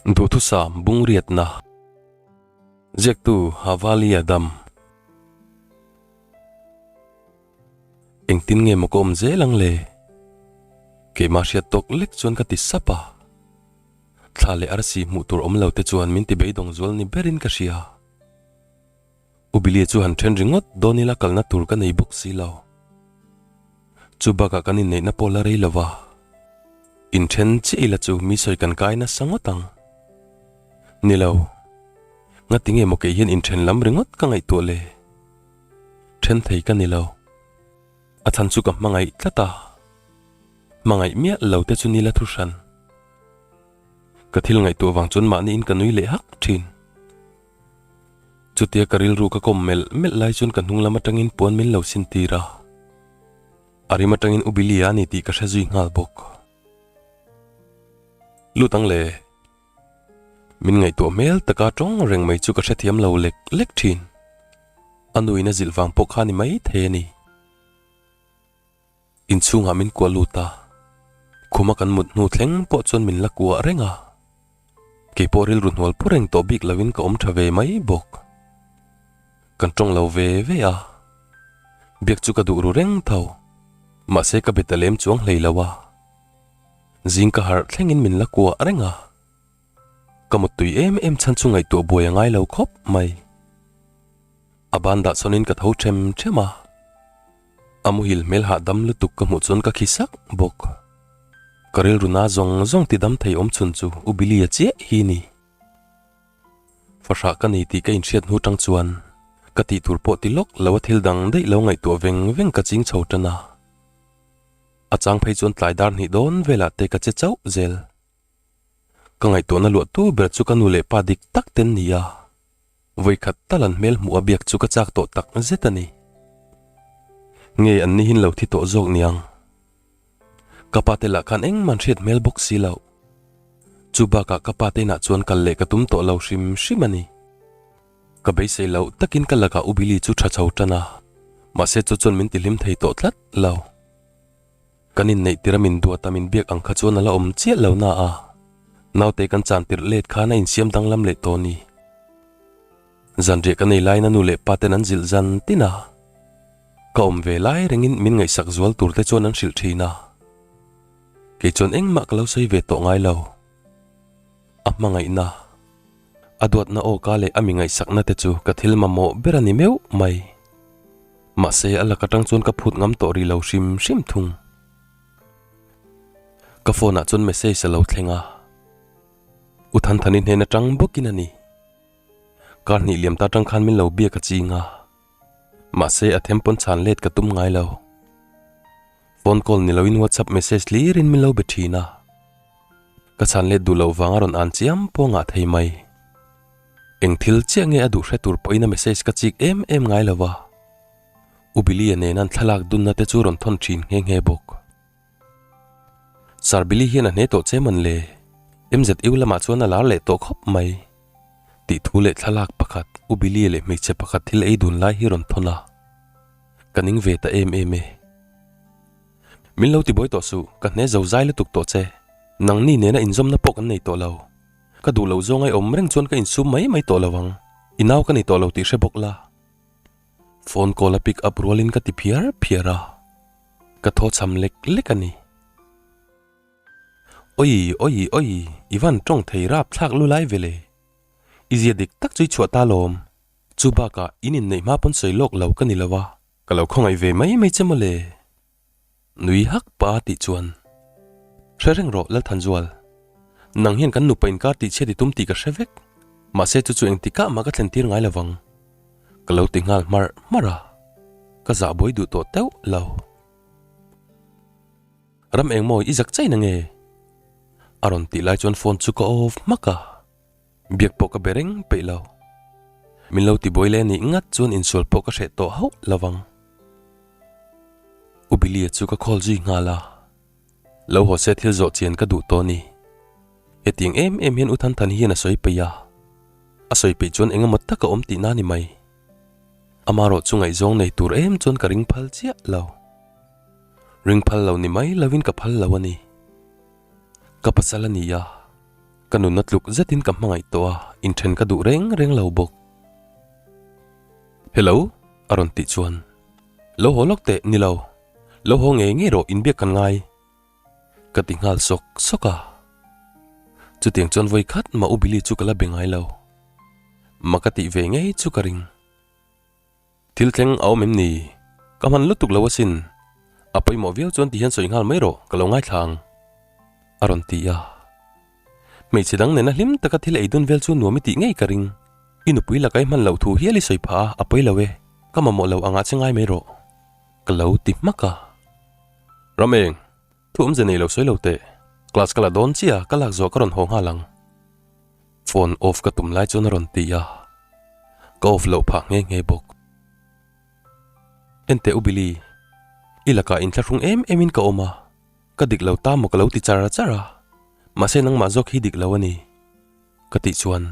Duhthusam Bungriatna Ziaktu Havali Adam Engtin nge maw ka awm zel ang le? Keimah hriat tawk lek chuan ka ti sap a. Thla leh arsi hmuh tur awm lo te chuan min ti beidawng zual ni berin ka hria. U Billy chu han then ringawt dawn ila kalna tur ka nei bawk si lo. Chu bakah kan inneihna pawh la rei lo va, inthen chiah ila chu mi sawi kan kai nasa ngawt ang. Ni lo, ngati nge maw kei hian inthen lam ringawt ka ngaihtuah le? Then thei ka ni lo. A chhan chu ka hmangaih tlat a, hmangaih miah lo te chu nila thu hran. Ka thil ngaihtuah vang chuan mahniin ka nui leh hak thin. Chutia ka rilru ka kawm melh melh lai chuan ka hnung lam atangin puan min lo sin tir a, a rim atangin U Billy-a a ni tih ka hre zui nghal bawk. Lut ang le. Min ngaihtuah hmel taka tawng reng mai chu ka hrethiam lo lek lek thin. A nuin a zilh vang pawh kha ni mai thei a ni. Inchhungah min kuah lut a, khuma kan mut hnu thleng pawh chuan min la kuah reng a. Kei pawh rilru hnual pu reng tawh bik loin ka awm tha ve mai bawk. Kan tawng lo ve ve a, biak chu ka duh ru reng tho, mahse ka be ta lem chuang hlei lo a. Zing ka harh thlengin min la kuah reng a, ka muttui em em chhan chu ngaihtuah buai a ngai lo khawp mai. A ban dah chhawnin ka tho them them a. A muhil hmel hahdam lutuk ka hmuh chuan ka khi sak bawk. Ka rilru na zawng zawng ti dam thei awm chhun chu U Billy-a chiah hi ni. Fahrah ka nei tih ka inhriat hnu tang chuan ka tih tur pawh ti lawk lo a thil dang daih lo ngaihtuah veng veng ka ching chho tan a. A chang phei chuan tlai dar hnih dawn velah te ka che chauh zel. Ka ngaihtuahna luah tu ber chu ka nu leh pa dik tak ten ni a. Vawikhat tal an hmel hmuh a biak chu ka chak tawh tak zet a ni. Nge an nihin lo thi tawh zawk niang. Ka pa te lah khan engmah an hriat hmel bawk si loh. Chu bakah ka pa te inah chuan kal leh ka tum tawh lo hrim hrim a ni. Ka beisei loh takin ka lakah U Billy chu tha chho tan a, mahse chu chuan min tihlim thei tawh tlat lo. Kan inneih tir a min duat a min biak ang kha chuan a la awm chiah lo na a, naute kan chan tirh let khan a insiam danglam leh tawh ni. Zanriah ka nei laiin a nu leh pa ten an zilh zan tin a, ka awm ve lai rengin min ngaihsak zual tur te chuan an hrilh thin a, kei chuan engmah ka lo sawi ve tawh ngai lo. A hmangaihna, a duatna awka leh a mi ngaihsakna te chu ka thil mamawh ber a ni meuh mai. Mahse a lak atang chuan ka phut ngam tawh rih lo hrim hrim thung. Ka phone ah chuan message a lo thleng a, U Thanthani hnen atang bawkin a ni. Kar hnih liam ta atang khan min lo biak a ching a, mahse a them pawn chhan let ka tum ngai lo. Phone call ni loin WhatsApp message hlirin min lo be thin a, ka chhan let duh loh vang a rawn an chiam pawh ngah thei mai. Eng thil chiah nge a duh hre tur pawhin a message ka chik em em ngai lo va, U Billy-a nena an thlalak dunna te chu rawn thawn thin nghe nghe bawk. Sir Billy hian a hne tawh che mawn le? MZU lamah chuan a lar leh tawh khawp mai. Tih thu leh thlalak pakhat U Billy-a leh hmeichhe pakhat thil ei dun lai hi rawn thawn a, ka ning ve ta em em e. Min lo tibuai tawh suh, ka hne zo zai lutuk tawh che. Nangni nena inzawmna pawh kan nei tawh lo. Ka duh loh zawng ai awm reng chuan ka insum mai mai tawh lo ang. I nau ka ni tawh lo tih hre bawk la. Phone call a pick up rualin ka ti phiar phiar a, ka thaw cham lek lek a ni. Oi oi oi, i van tawng thei rap thlak lu lai ve le. I zia dik tak chu i chhuah ta lawm. Chu bakah in inneih hma pawn sawi lawk lo ka ni lo a, ka lo khawngaih ve mai mai che mawle. Nui hak pa tih chuan, Hre reng rawh Lalthanzual, nang hian kan nupa inkar tih chhiat i tum tih ka hre vek, mahse chu chu engtikah mah ka thlen tir ngai lovang, ka lo ti nghal hmarh hmarh a, ka zah buai duh tawh teuh lo. Ram engmaw i zak chai na nge? A rawn tih lai chuan phone chu ka off hmak a, biak pawh ka be reng peih lo. Min lo ti buai leh anih ngat chuan insual pawh ka hreh tawh hauh lovang. U Billy-a chu ka call zui nghal a, Lo haw se thil zawh chian ka duh tawh a ni. Hetiang em em hian U Thanthan hian a sawi peih a, a sawi peih chuan eng emaw tak a awm tihna a ni mai. Amarawh chu ngaihzawng nei tur em chuan ka ring phal chiah lo. Ring phal lo ni mai lovin ka phal lo a ni. Ka pasal a ni a. Ka nunna tluk zetin ka hmangaih tawh a, inthen ka duh reng reng lo bawk. Hello? a rawn tih chuan, Lo haw lawk teh, ni lo. Lo haw ngei ngei rawh, inbiak kan ngai. Ka ti nghal sawk sawk a. Chutiang chuan vawi khat mah U Billy chu ka la be ngai lo. Ma ka tih ve ngei chu ka ring. Thil thleng a awm em ni? Ka hman lutuk lo asin. A pawimawh viau chuan ti hian sawi nghal mai rawh, ka lo ngaithla ang. A rawn ti a. Hmeichhe dang nena hlim taka thil ei dun vel chu nuam i tih ngei ka ring. I nupui laka i hman loh thu hial i sawi phah a, a pawi lo e. Ka mamawh lo angah che ngai mai rawh. Ka lo ti hmak a. Rameng, thu awmze nei lo sawi lo teh. Class ka la dawn chiah a, ka lak zawh ka rawn haw nghal ang. Phone off ka tum lai chuan a rawn ti a, ka off loh phah nghe nghe bawk. Enteh U Billy, i lakah inthlahrung em em in ka awm a, ka dik lo ta maw ka lo ti char char a, mahse nangmah zawk hi dik lo a ni, ka tih chuan.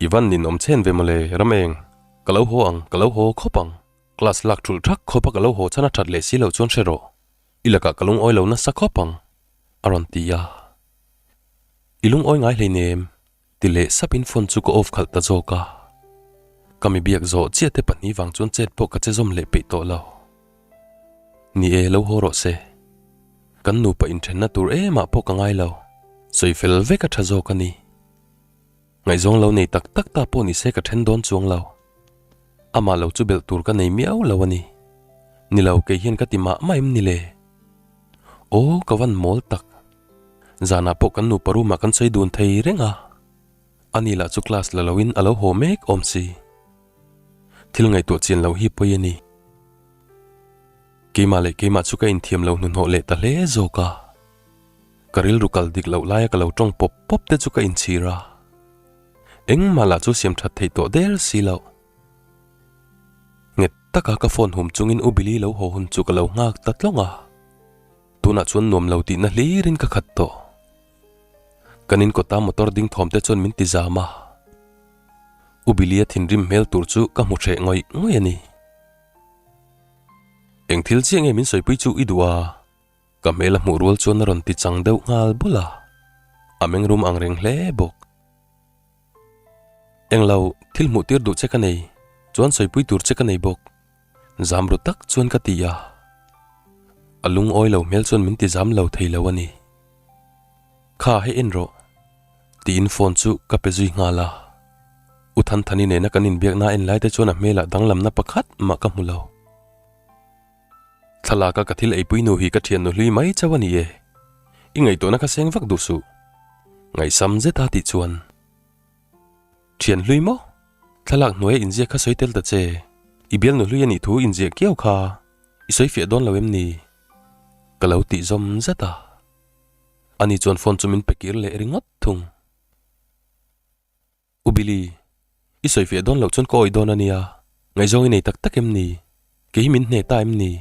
I van ninawm chhen ve mawle Rameng, ka lo haw ang, ka lo haw khawp ang. Class lak thulh thak khawp a ka lo haw chhan a that leh si loh chuan hre rawh, i lakah ka lungawi lo nasa khawp ang, a rawn ti a. I lungawi ngai hleinem, ti leh sapin phone chu ka off khalh ta zawk a. Ka mi biak zawh chiah te pahnih vang chuan chet pawh ka che zawm leh peih tawh lo. Ni e, lo haw rawh se. Kan nupa inthenna tur emah pawh ka ngai lo, sawi fel vek a tha zawk a ni. Ngaihzawng lo nei tak tak ta pawh ni se ka then dawn chuang lo. Amah lo chu belh tur ka nei miau lo a ni. Ni lo, kei hian ka ti mah mah em ni le? Aw, ka van mawl tak. Zanah pawh kan nupa room ah kan sawi dun thei reng a. Ani lah chu class la loin a lo haw mek awm si. Thil ngaihtuah chian loh hi pawi a ni. Keimah leh keimah chu ka inthiam lo hnuhnawh leh ta hle zawk a. Ka rilru kal dik loh laia ka lo tawng pawp pawp te chu ka inchhir a, engmah lah chu siam that theih tawh der si loh. Nghet taka ka phone hum chungin U Billy lo haw hun chu ka lo nghak ta tlawng a, tunah chuan nuam lo tihna hlirin ka khat tawh. Kan inkawta motor ding thawm te chuan min ti zam a, U Billy-a thinrim hmel tur chu ka hmu hreh ngawih ngawih a ni. Eng thil chiah nge min sawipui chu i duh a? Ka hmel a hmuh rual chuan a rawn ti chang deuh nghal bul a, a meng rum ang reng hle bawk. Englo, thil hmuh tir duh che ka nei, chuan sawipui tur che ka nei bawk, zam ru tak chuan ka ti a. A lungawi lo hmel chuan min ti zam lo thei lo a ni. Kha hei en rawh, tiin phone chu ka pe zui nghal a. U Thanthani nena kan inbiakna en lai te chuan a hmelah danglamna pakhat mah ka hmu lo. Thlalaka ka thil eipui nu hi ka thiannu hlui mai chauh a ni e. I ngaihtuahna kha seng vak duh suh. Ngaihsam zeta tih chuan. Thian hlui maw? Thlalak hnuaia inziak kha sawi tel ta che. I bialnu hlui a nih thu inziak kiau kha i sawi fiah dawn lo em ni? Ka lo tih zawm zet a. Ani chuan phone chu min pe kir leh ringawt thung. U Billy, i sawi fiah dawn loh chuan ka awih dawn a nia, ngaihzawng i nei tak tak em ni? Kei hi min hne ta em ni?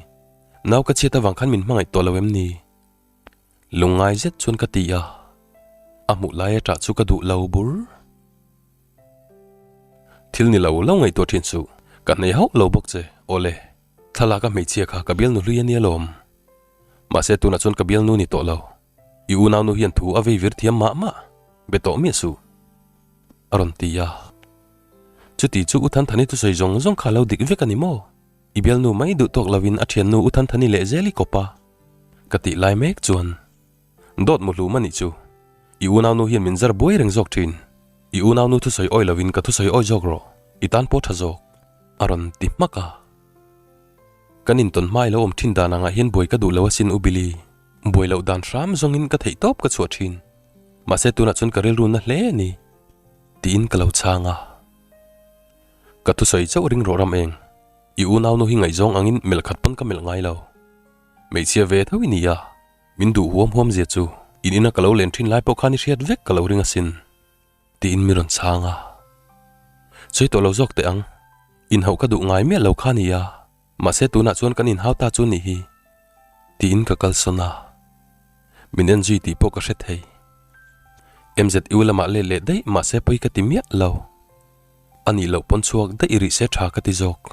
Nau ka chhiat avang khan min hmangaih tawh lo em ni? Lungngai zet chuan ka ti a, a hmuh lai a ṭah chu ka duh lo bur. Thil ni lo lo ngaihtuah ṭhin suh, ka hne hauh lo bawk che, awle, thlalak a hmeichhia kha ka bialnu hlui a nia lawm. Mahse tunah chuan ka bialnu ni tawh lo. I unaunu hian thu a vei vir thiam mah mah, be tawh miah suh, a rawn ti a. Chuti chu U Thanthani thusawi zawng zawng kha a lo dik vek a ni maw? I bialnu mai duh tawk lovin a thiannu U Thanthani leh zel i kawp a, ka tih lai mek chuan dawt mu hlum a nih chu. I unaunu hian min zar buai reng zawk thin. I unaunu thusawi awi lovin ka thusawi awi zawk rawh, i tan pawh tha zawk, a rawn ti hmak a. Kan intawn hma i lo awm thin dan angah hian buai ka duh lo asin U Billy. Buai loh dan hram zawngin ka theih tawp ka chhuah thin. Mahse tunah chuan ka rilru na hle a ni. Tiin ka lo chhang a. Ka thusawi chauh ring rawh ram eng. I unaunu hi ngaihzawng angin melh khat pawn ka melh ngai lo. Hmeichhia ve tho i ni a, min duh huam huam zia chu in ina ka lo len thin lai pawh khan i hriat vek ka lo ring asin. Tiin mi rawn chhang a. Sawi tawh lo zawk teh ang. Inhauh ka duh ngai miah lo kha a ni a, mahse tunah chuan kan inhau ta chu nih hi. Tiin ka kalsawn a. Min en zui tih pawh ka hre thei. MZU lamah let leh daih mahse pawi ka ti miah lo. A nih loh pawn chhuak daih rih se tha ka ti zawk.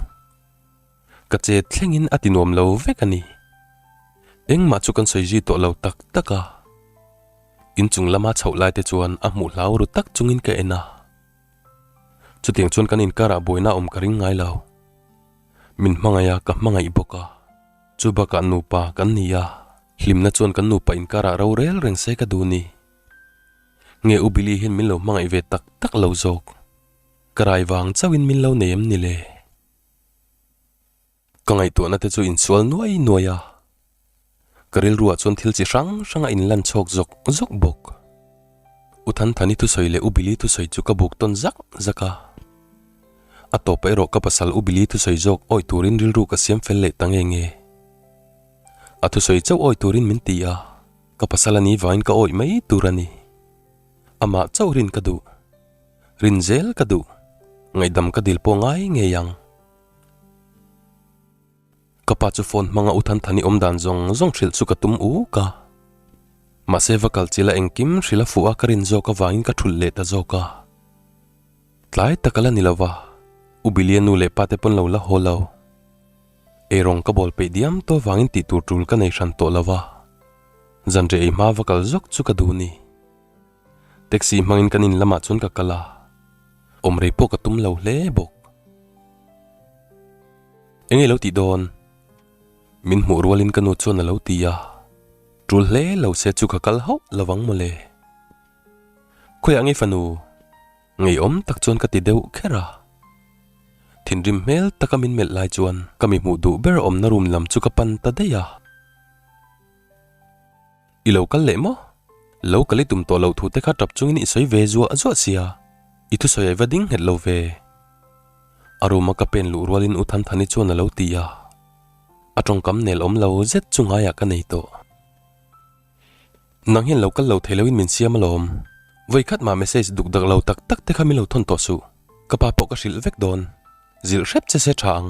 Ka chet thlengin a ti nuam lo vek a ni. Engmah chu kan sawi zui tawh lo tak tak a. Inchung lama chhoh lai te chuan a hmuh hlau ru tak chungin ka en a. Chutiang chuan kan inkarah buaina a awm ka ring ngai lo. Min hmangaih a, ka hmangaih bawk a. Chu bakah nupa kan ni a, hlimna chuan kan nupa inkarah rorel reng se ka duh ni. Nge U Billy hian min lo hmangaih ve tak tak lo zawk. Ka rai vang chauhin min lo nei em ni le? Ka ngaihtuahna te chu insual nuai nuai a, ka rilruah chuan thil chi hrang hrang a inlan chhawk zawk zawk bawk. U Thanthani thusawi leh U Billy thusawi chu ka buk tawn zak zak a. A tawpah erawh ka pasal U Billy thusawi zawk awih turin rilru ka siam fel leh ta nge nge. A thusawi chauh awih turin min ti a, ka pasal a ni vangin ka awih mai tur a ni. Amah chauh rin ka duh. Rin zel ka duh. Ngaihdam ka dil pawh ngai ngei ang. Ka pa chu phone hmanga u Thanthani awm dan zawng zawng hrilh chu ka tum uk a. Mahse va kal chila engkim hrilh a fuh a ka rin zawk avangin ka thulh leh ta zawk a. Tlai tak a la ni lo va, U Billy-a nu leh pa te pawn lo la haw lo. Eirawng ka bawl peih diam tawh avangin tih tur tul ka nei hran tawh lo va. Zanriah ei hma va kal zawk chu ka duh ni. Taxi hmangin kan in lamah chuan ka kal a, awm rei pawh ka tum lo hle bawk. Eng nge lo tih dawn? Min hmuh rualin ka nu chuan a lo ti a, tul hle lo se chu ka kal hauh lo vang mawle. Khawiah nge fanu? Ngeiawm tak chuan ka ti deuh kher a. Thinrim hmel taka min melh lai chuan ka mi hmuh duh ber awmna room lam chu ka pan ta daih a. I lo kal leh maw? Lo kal i tum tawh loh thu te kha tap chungin i sawi ve zuah zuah sia, i thusawi ai va ding nghet lo ve. A room a ka pen luh rualin U Thanthani chuan a lo ti a, a tawngkam nel awm lo zet chu ngaiah ka nei tawh. Nang hian lo kal lo thei loin min siam alawm. Vawi khat mah message duk dak lo tak tak te kha min lo thawn tawh suh. Ka pa pawh ka hrilh vek dawn. Zilh hrep che se tha ang.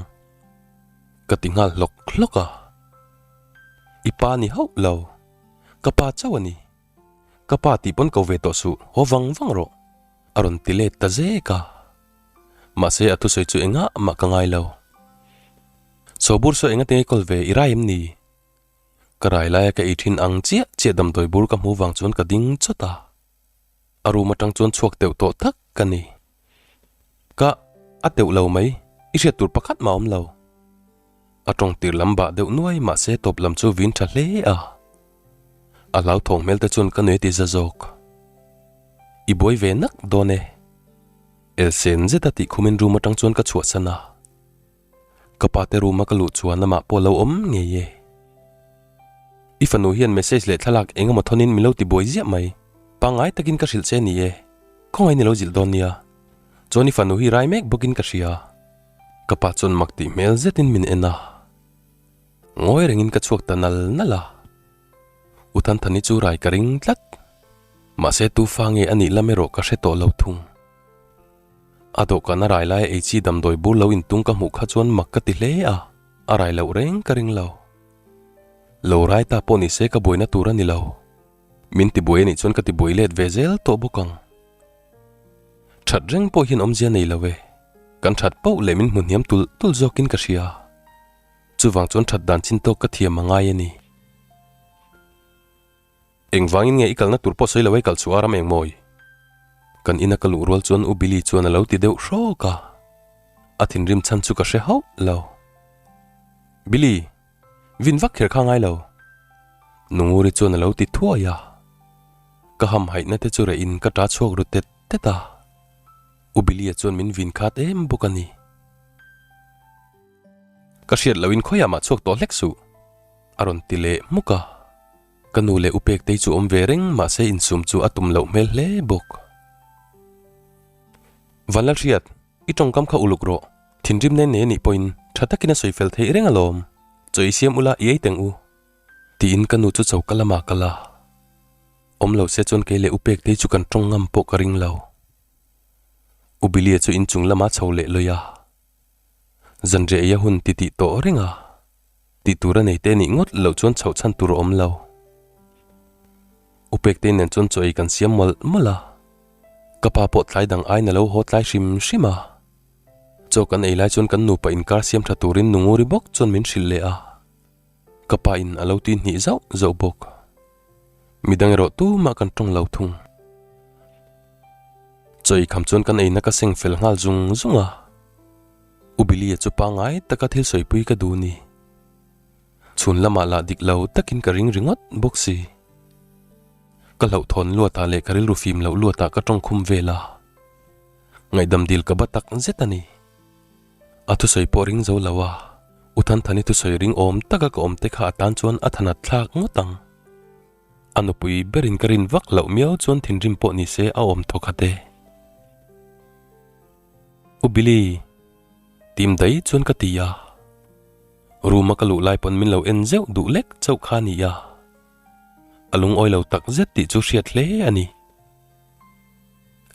Ka ti nghal hlawk hlawk a. I pa ni hauh lo. Ka pa chauh a ni. Ka pa tih pawn ko ve tawh suh, haw vang vang rawh. A rawn ti let ta zek a. Mahse a thusawi chu engah mah ka ngai lo. Chhawbur saw enga tinge kawl ve i rai em ni? Ka rai laia ka ei thin ang chiah chiah damdawi bur ka hmuh vang chuan ka ding chawt a. A room atang chuan chhuak teuh tawh tak ka ni. Ka a teuh lo mai, i hriat tur pakhat mah awm lo. A tawng tir lam bah deuh nuai mahse tawp lam chu vin tha hle a. A hlauthawng hmel te chuan ka nui ti za zawk. I buai ve nak dawn e. Elsen zeta tih khumin room atang chuan ka chhuahsan a. Ka pa te room a ka luh chuan amah pawh lo awm ngei e. I fanu hian message leh thlalak eng emaw thawnin min lo ti buai ziah mai. Pangngai takin ka hrilh che ni e. Khawngaih ni lo zilh dawn nia. Chuan i fanu hi rai mek bawkin ka hria. Ka pa chuan mak tih hmel zetin min en a. Ngawi rengin ka chhuak ta nal nal a. U Thanthani chu rai ka ring tlat. Mahse tu fa nge a nih lam erawh ka hre tawh lo thung. A dawhkan a rai laia ei chi damdawi bur lo intung ka hmuh kha chuan mak ka ti hle a, a rai loh reng ka ring lo. Lo rai ta pawh ni se ka buaina tur a ni lo. Min ti buai a nih chuan ka ti buai let ve zel tawh bawk ang. That reng pawh hian awmzia nei lo e. Kan that poh leh min hmu hniam tulh tulh zawkin ka hria. Chuvang chuan that dan chin tawk ka thiam a ngai a ni. Engvangin nge i kalna tur pawh sawi lo ai kal chhuah a ram eng mawi? Kan ina ka luh rual chuan U Billy chuan a lo ti deuh hrawk a. A thinrim chhan chu ka hre hauh lo. Billy, vin vak kher kha ngai lo. Nunguri chuan a lo ti thuai a. Ka hamhaihna te chu reh in ka ta chhuak ru tet tet a. U Billy-a chuan min vin khat em bawk a ni. Ka hriat lohin khawiah mah chhuak tawh hlek suh, a rawn ti leh hmuk a. Ka nu leh u Pektei chu awm ve reng mahse insum chu a tum loh hmel hle bawk. Vanlalhriat, i tawngkam kha uluk rawh. Thinrim nen nei a nih pawhin tha takin a sawi fel theih reng alawm. Chaw i siam ula i ei teng u. Tiin ka nu chu choka lamah kal a. Awm lo se chuan kei leh u Pektei chu kan tawng ngam pawh ka ring lo. U Billy-a chu inchung lamah chho leh lawih a. Zanriah ei a hun ti tih tawh reng a. Tih tur a nei te nih ngawt loh chuan chhoh chhan tur a awm lo. U Pektei nen chuan chaw ei kan siam mawlh mawlh a. Ka pa pawh tlai dang aiin a lo haw tlai hrim hrim a. Chaw kan ei lai chuan kan nupa inkar siam tha turin Nunguri bawk chuan min hrilh leh a. Ka pa in a lo tui hnih zauh zauh bawk. Midang erawh tumah kan tawng lo thung. Chaw ei kham chuan kan eina ka seng fel nghal zung zung a. U Billy-a chu pangngai taka thil sawipui ka duh ni. Chhun lamah lah dik lo takin ka ring ringawt bawk si. Ka hlauhthawn luatah leh ka rilru fim loh luatah ka tawng khum vel a. Ngaihdam dil ka ba tak zet a ni. A thusawi pawh ring zo lo a, U Thanthani thusawi ring awm taka ka awm te kha a tan chuan a thanat thlak ngawt ang. A nupui berin ka rin vak loh miau chuan thinrim pawh ni se a awm thawk hat e. U Billy, tim daih chuan ka ti a. Room a ka luh lai pawn min lo en zeuh duh lek chauh kha a ni a. A lungawi lo tak zet tih chu hriat hle a ni.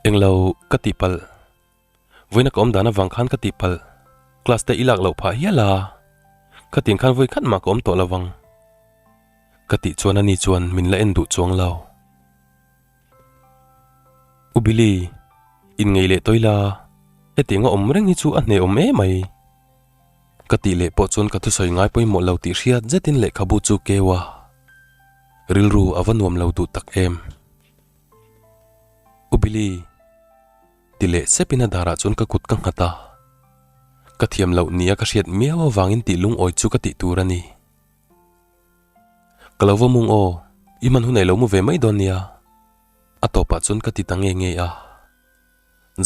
Englo ka tihpalh. Vawiina ka awm dan avang khan ka tihpalh. Class te i lak loh phah hial a. Khatiang khan vawi khat mah ka awm tawh lo vang. Ka tih chuan ani chuan min la en duh chuang lo. U Billy, inngei leh tawi la, hetiang a awm reng hi chu a hnehawm emai. Ka tih leh pawh chuan ka thusawi ngai pawimawh lo tih hriat zetin lehkhabu chu keu a. Rilru a va nuam lo duh tak em. U Billy. Ti leh sepin a darah chuan ka kut ka nghat a. Ka thiam loh nia ka hriat miau avangin tih lungawi chu ka tih tur a ni. Ka lo va mung aw, i hman hun ei lo mu ve mai dawn nia. A tawpah chuan ka ti ta nge nge a.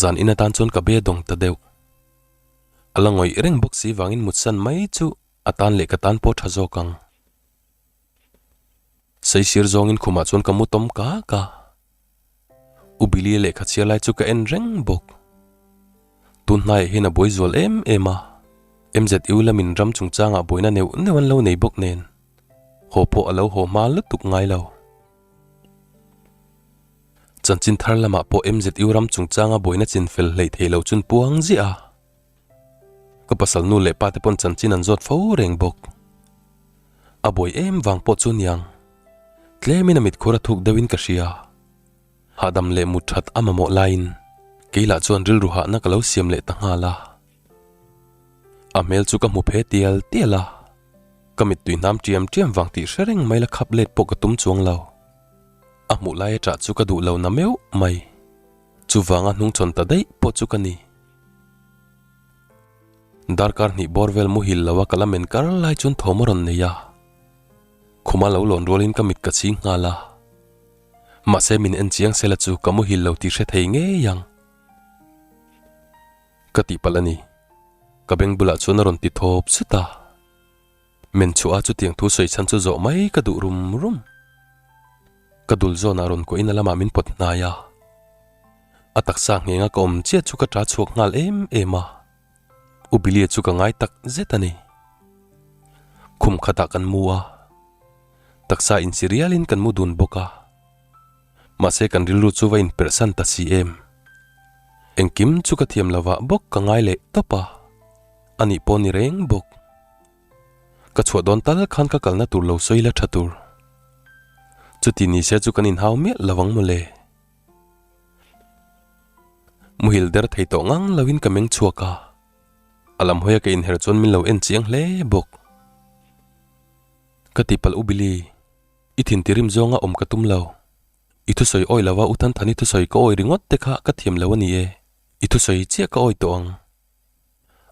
Zan in atan chuan ka be dawng ta deuh. A la ngawih reng bawk si vangin mutsan mai chu a tan leh ka tan pawh tha zawk ang. Saisir zawngin khumah chuan ka mu tawm kak a. U Billy-a lehkha chhiar lai chu ka en reng bawk. Tun hnaiah hian a buai zual em em a. MZU lamin ram chungchangah buaina neuh neuh an lo nei bawk nen. Haw pawh a lo haw hma lutuk ngai lo. Chanchin thar lamah pawh MZU ram chungchanga buaina chinfel hleih theih loh chun puang ziah a. Ka pasal nu leh pa te pawn chanchin an zawt fo reng bawk. A buai em vang pawh chu niang. Tlemin a mitkhur a thuk deuhin ka hria. Hahdam leh mut that a mamawh laiin kei lah chuan rilru hahna ka lo siam leh ta nghal a. A hmel chu ka hmu phe tial tial a. Ka mittui hnam ṭiam ṭiam vang tih hre reng mai la khap let pawh ka tum chuang lo. A hmuh laia ṭah chu ka duh lo na meuh mai. Chuvanga hnungchhawn ta daih pawh chu ka ni. Darkar hnih bawr vel muhil lo a ka la men kar lai chuan thawm a rawn nei a. Khuma lo lawn rualin ka mit ka chhing nghal a. Mahse min en chiang sela chu ka muhil lo tih hre thei ngei ang. Ka tihpalh a ni. Ka beng bulah chuan a rawn ti thawp zet a. Men chhuah a chutiang thu sawi chhan chu zawh mai ka duh rum rum. Ka dul zawnah rawn kuahin a lamah min pawt hnai a. A taksa nghenga ka awm chiah chu ka ṭa chhuak nghal em em a. U Billy-a chu ka ngai tak zet a ni. Khum khatah kan mu a. Taksa insi rialin kan mu dun bawk a. Mahse kan rilru chu va inperhsan ta si em. Engkim chu ka thiam lovah bawk ka ngai leh tawp a. Anih pawh ni reng bawk. Ka chhuah dawn tal khan ka kalna tur lo sawi la tha tur. Chuti ni se chu kan inhau miah lo ang mawle. Muhil der thei tawh ngang loin ka meng chhuak a. A lam hawia ka inher chuan min lo en chiang hle bawk. Ka tihpalh u Billy, i thintirim zawnga awm ka tum lo. I thusawi awi lova U Thanthani thusawi ka awi ringawt te kha ka thiam lo a ni e. I thusawi chiah ka awi tawh ang.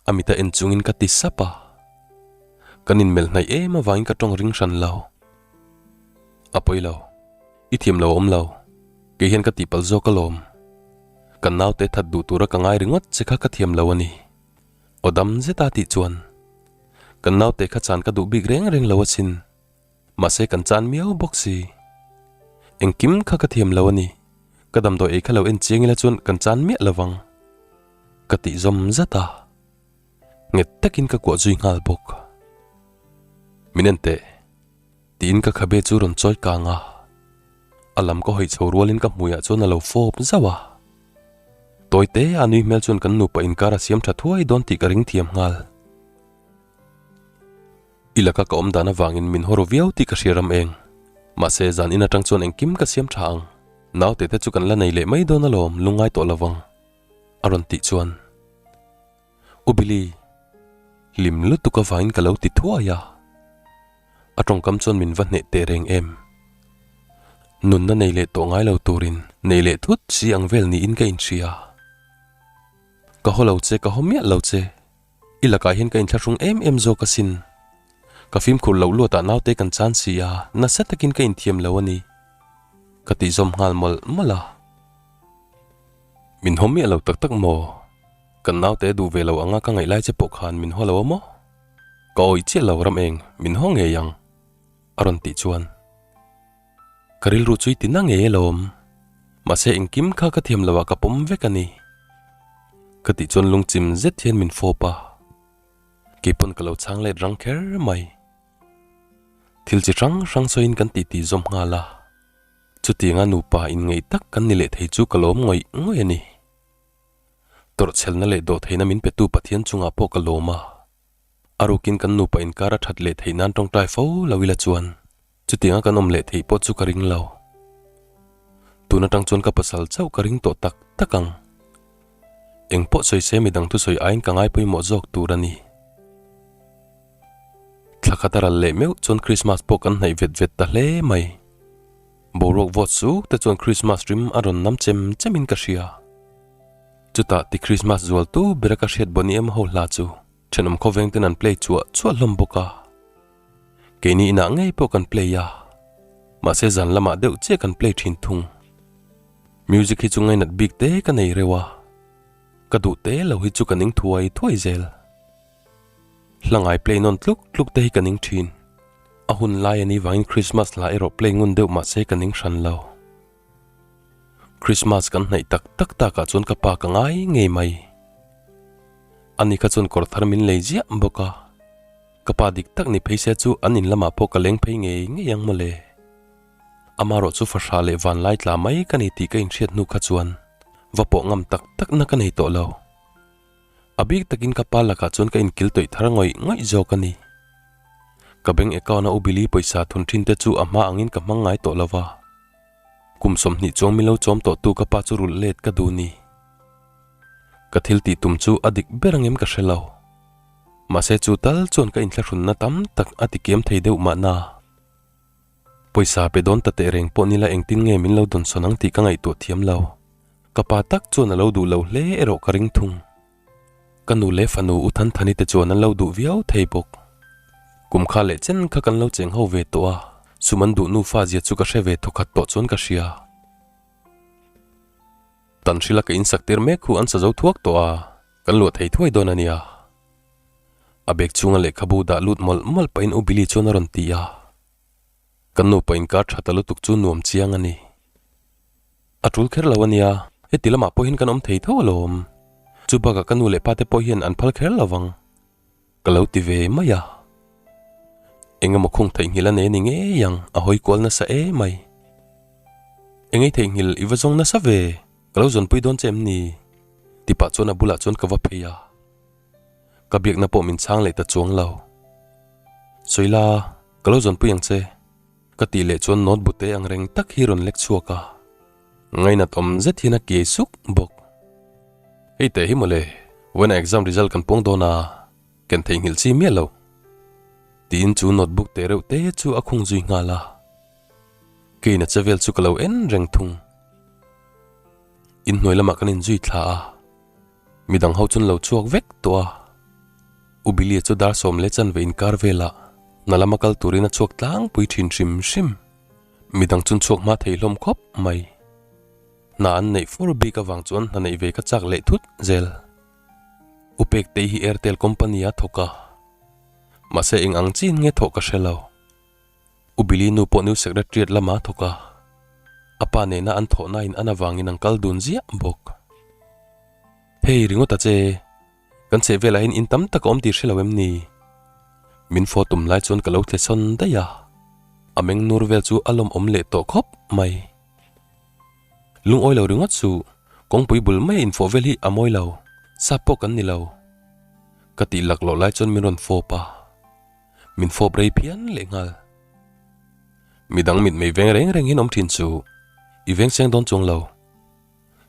A mit a en chungin ka ti sap a. Kan inmelh hnaih em avangin ka tawng ring hran lo. A pawi lo. I thiam lo a awm lo. Kei hian ka tihpalh zawk alawm. Kan naute that duh tura ka ngai ringawt che kha ka thiam lo a ni. Aw dam zeta tih chuan. Kan naute kha chan ka duh bik reng reng lo asin. Mahse kan chan miau bawk si. Engkim kha ka thiam lo a ni. Ka damdawi ei kha lo en chiang ila chuan kan chan miah lovang. Ka tih zawm zat a. Nghet takin ka kuah zui nghal bawk. Min en teh. Tiin ka khabe chu rawn chawi kang a. A lam ka hawi chho rualin ka hmuiah chuan a lo fawp zauh a. Tawi te a nui hmel chuan kan nupa inkar a siam tha thuai dawn tih ka ring thiam nghal. I laka ka awm dan avangin min haw ru viau tih ka hria ram eng. Mahse, zan in atang chuan engkim ka siam tha ang. Naute te chu kan la nei leh mai dawn alawm, lungngai tawh lo vang. A rawn tih chuan, U Billy, hlim lutuk avangin ka lo ti thuai a. A tawngkam chuan min va hneh teh reng em. Nunna nei leh tawh ngai lo turin nei leh thut si ang vel niin ka inhria. Ka haw lo che, ka haw miah lo che. I lakah hian ka inthlahrung em em zawk asin. Ka fimkhur loh luatah naute kan chan si a, nasa takin ka inthiam lo a ni. Ka tih zawm nghal mawlh mawlh a. Min haw miah lo tak tak maw? Kan naute duh ve lo anga ka ngaih lai che pawh khan min haw lo a maw? Ka awih chiah lo ram eng, min haw ngei ang a rawn tih chuan. Ka rilru chu i ti na ngei alawm. Mahse engkim kha ka thiam loh ah ka pawm vek a ni. Ka tih chuan lungchim zet hian min fawp a. Keipawn ka lo chhang let rang kher mai. Thil chi hrang hrang sawiin kan titi zawm nghal a. Chutianga nupa inngeih tak kan ni leh thei chu ka lawm ngawih ngawih a ni. Tawrhchhelna leh dawhtheihna min petu Pathian chungah pawh ka lawm a. A rukin kan nupa inkar a that leh theih nan tawngtai fo lo ila chuan chutianga kan awm leh theih pawh chu ka ring lo. Tun atang chuan ka pasal chauh ka ring tawh tak tak ang. Eng pawh sawi se midang thusawi aiin ka ngai pawimawh zawk tur a ni. Thla khat a ral leh meuh chuan Krismas pawh kan hnaih vet vet ta hle mai. Boruak vawt suk te chuan Krismas rim a rawn nam chem chem in ka hria. Chutah ti Krismas zual tu bera ka hriat Boney M ho hla chu thenawm khawveng ten an play chuah chuah hlawm bawk a. Keini inah ngei pawh kan play a, mahse zan lamah deuh chiah kan play thin thung. Music hi chu ngainat bik te ka nei reuh a, ka duh te lo hi chu ka ning thuai thuai zel. Hla ngai play nawn tluk tluk te hi ka ning thin. A hun lai a ni vangin Christmas hla erawh play ngun deuh mahse ka ning hran lo. Christmas kan hnaih tak tak takah chuan ka pa ka ngai ngei mai. Ani kha chuan kawr thar min lei ziah bawk a. Ka pa dik tak ni phei se chu an in lamah pawh ka leng phei ngei ngei ang mawle. Amarawh chu fahrah leh vanlai tla mai ka ni tih ka inhriat hnu kha chuan va pawh ngam tak takna ka nei tawh lo. A bik takin ka pa lakah chuan ka inkil tawih thar ngawih ngawih zawk a ni. Ka bank account a U Billy pawisa thun thin te chu a hma angin ka hmang ngai tawh lo va. Kum 20 chuang min lo chawm tawhtu ka pa chu rulh let ka duh ni. Ka thil tih tum chu a dik ber angem ka hre lo. Mahse chu tal chuan ka inthlahrunna tam tak a ti kiam thei deuh mahna. Pawisa pe dawn ta teh reng pawh nila engtin nge min lo dawnsawn ang tih ka ngaihtuah thiam lo. Ka pa tak chuan a lo duh lo hle erawh ka ring thung. Ka nu leh fanu U Thanthani te chuan an lo duh viau thei bawk. Kum kha leh chen kha kan lo cheng ho ve tawh a, sum an duh nufa zia chu ka hre ve thawkhat tawh chuan ka hria. Tanhrila ka insak tir mek hu an sa zo thuak tawh a, kan luah thei thuai dawn a nia. A bag chhunga lehkhabu dah lut mawlh mawlh pahin U Billy chuan a rawn ti a. Kan nupa inkar tha ta lutuk chu nuam chiang a ni. A tul kher lo a nia, heti lamah pawhin kan awm thei tho alawm. Chu bakah ka nu leh pate pawh hian an phal kher lo vang. Ka lo ti ve mai a. Eng emaw khung theihnghilh a nei a ni ngei ang, a hawi kual nasa e mai. Engei theihnghilh i va zawng nasa ve, ka lo zawnpui dawn che em ni? Ti pah chuan a bulah chuan ka va phei a. Ka biakna pawh min chhang leh ta chuang lo. Sawila, ka lo zawnpui ang che. Ka tih leh chuan note bute ang reng tak hi rawn lek chhuak a, ngainat awm zet hian a kiai suk bawk. Hei teh hi mawle, vawiin exam result kan puang dawn a, ken theihnghilh chi miah lo. Tiin chu notebook teh reuh te chu a khung zui nghal a. Keina che vel chu ka lo en reng thung. Inhnuai lamah kan inzui thla a. Midang ho chuan lo chhuak vek tawh a, U Billy-a chu dar 10 leh chanve inkar velah hna lama kal turin a chhuak tlangpui thin hrim hrim. Midang chuan chhuak hma thei hlawm khawp mai. Hna an neih fur bik avang chuan hna neih ve ka chak leh thut zel. U Pektei hi Airtel company-a thawk a, mahse eng ang chin nge thawh ka hre lo. U Billy nu pawh New Secretariat lama thawk a, a pa nena an thawhna in an avangin an kal dun ziah bawk. Hei ringawt a che, kan chheh velah hian in tam tak a awm tih hre lo em ni? Min fawh tum lai chuan ka lo thle sawn daih a, a meng nur vel chu a lawmawm leh tawh khawp mai. Lungawi lo ringawt suh, kawngpui bul maia infawh vel hi a mawi lo, sap pawh kan ni lo. Ka tih laklawh lai chuan min rawn fawp a. Min fawp rei phian leh nghal. Midang mitmei veng reng reng hian awm thin chu i veng seng dawn chuang lo.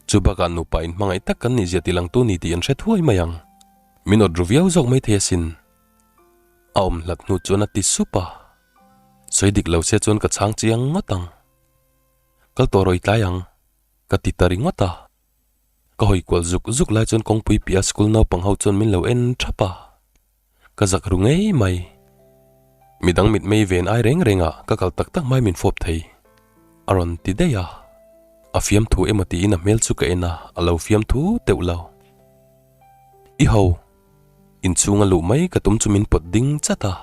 Chu bakah nupa in hmangaih tak kan nih zia ti langtu ni tih an hre thuai mai ang. Min awt ru viau zawk mai thei asin. A awm hlat hnu chuan a ti sup a. Sawi dik lo se chuan ka chhang chiang ngawt ang. Kal tawh rawh i tlai ang, ka ti ta ringawt a. Ka hawi kual zuk zuk lai chuan kawngpui piah school naupang ho chuan min lo en thap a. Ka zak ru ngei mai. Midang mitmei ven ai reng reng ah ka kal tak tak mai min fawp thei. A rawn ti daih a. A fiamthu emaw tiin a hmel chu ka en a, a lo fiamthu teuh lo. I ho. Inchhunga luh mai ka tum chu min pawt ding chat a.